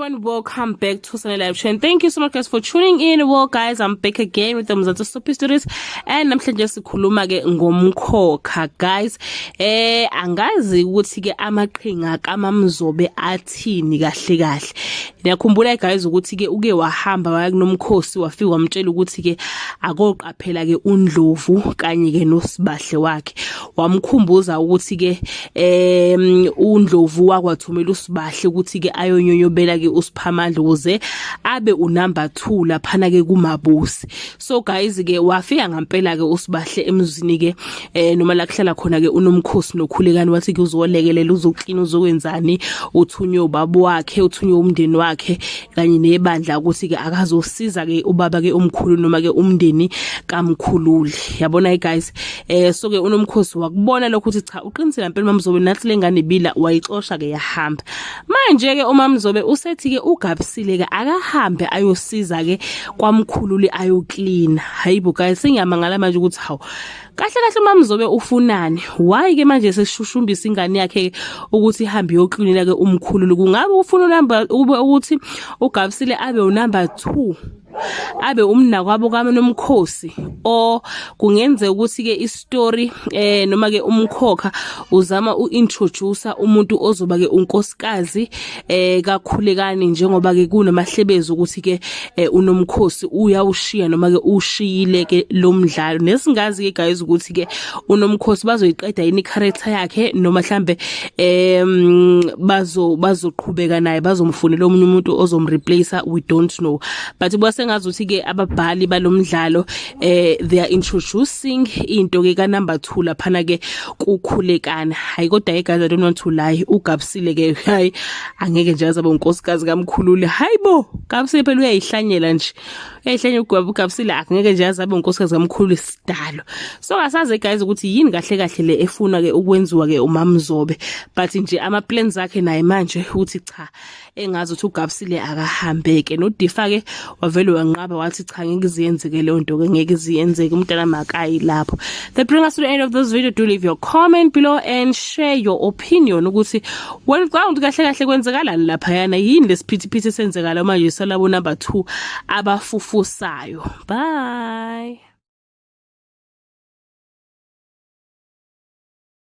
Everyone, welcome back to Sunday Live Show and thank you so much, guys, for tuning in. Well, guys, I'm back again with the Mzansi Soapy Stories and namhlanje sikhuluma ke ngomkhokha, guys. Angazi ukuthi ke amaqhinga kaMamzobe athini kahle kahle. Niyakhumbula, guys, ukuthi ke uke wahamba waya kunomkhosi, wafika wamtshela ukuthi ke akoqaphela ke uNdlovu kanye ke noSibahle wakhe. Wamkhumbuza ukuthi ke uNdlovu wakwathumela uSibahle ukuthi ke ayonyonyobela ke uSiphamandla ukuze abe unumber 2 laphana ke kuMabusi. So, guys, ke wafika ngempela ke uSibahle emzini ke noma la kuhlala khona ke uNomkhosi noKhulekani, wathi ke uzolekelela, uzoklina, uzokwenzani, uthunywe ubaba wakhe, uthunywe umndeni wakhe kanye nebandla ukuthi ke akazosiza ke ubaba ke omkhulu noma ke umndeni kaMkhululi, yabona, guys. So ke uNomkhosi wakubona lokho ukuthi cha, uqinisile impela uMamzobe, nathi lengane ibila, wayixosha ke yahamba. Manje ke uMamzobe usethi ke uGabisile ke akahambe ayosiza ke kwaMkhululi, ayoklina. Hayibo, guys, sengiyamangala manje ukuthi hawu, kahle kahle uMamzobe ufunani? Why ke manje seshushumbisa ingane yakhe ukuthi ihambe iyoklinela ke uMkhululi? Kungabe ufuna unumber ube ukuthi uGabisile abe unumber 2, abe umnakwabo kaNomkhosi, or kungenzeka ukuthi ke istory noma ke umkhokha uzama uintroduce umuntu ozoba ke unkosikazi kaKhulekani, njengoba ke kunamahlebezi ukuthi ke uNomkhosi uyawushiya noma ke ushiyile ke lo mdlalo. Nesingazi ke, guys, ukuthi ke uNomkhosi bazoyiqeda yini character yakhe noma mhlambe bazoqhubeka naye, bazomfunela omunye umuntu ozomreplace, we don't know. But kuba sengazi ukuthi ke ababhali balomdlalo they are introducing into ke ka number 2 laphana ke kuKhulekana. Hayi kodwa ke, guys, I don't want to lie, uGabisile ke, hayi, angeke nje azabe unkosikazi kaMkhululi. Hayibo, Gabisile phela uyayihlanyela nje, uyayihlanyela uGabisile, angeke nje azabe unkosikazi kaMkhululi sidalo. So asaze, guys, ukuthi yini kahle kahle le efuna ke ukwenziwa ke uMamzobe, but nje ama plans akhe naye manje uthi cha, engazi ukuthi uGabisile akahambeke noDifa ke wavele wanqaba, wathi cha, ngeke iziyenzeke leyo nto ke, ngeke iziyenzeke, umntana makayi lapho. That bring us to the end of this video. Do leave your comment below and share your opinion ukuthi wena ucabanga ukuthi kahle kahle kwenzekalani laphayana, yini lesiphithiphithi esenzekala manje salabo number 2 abafufusayo. Bye.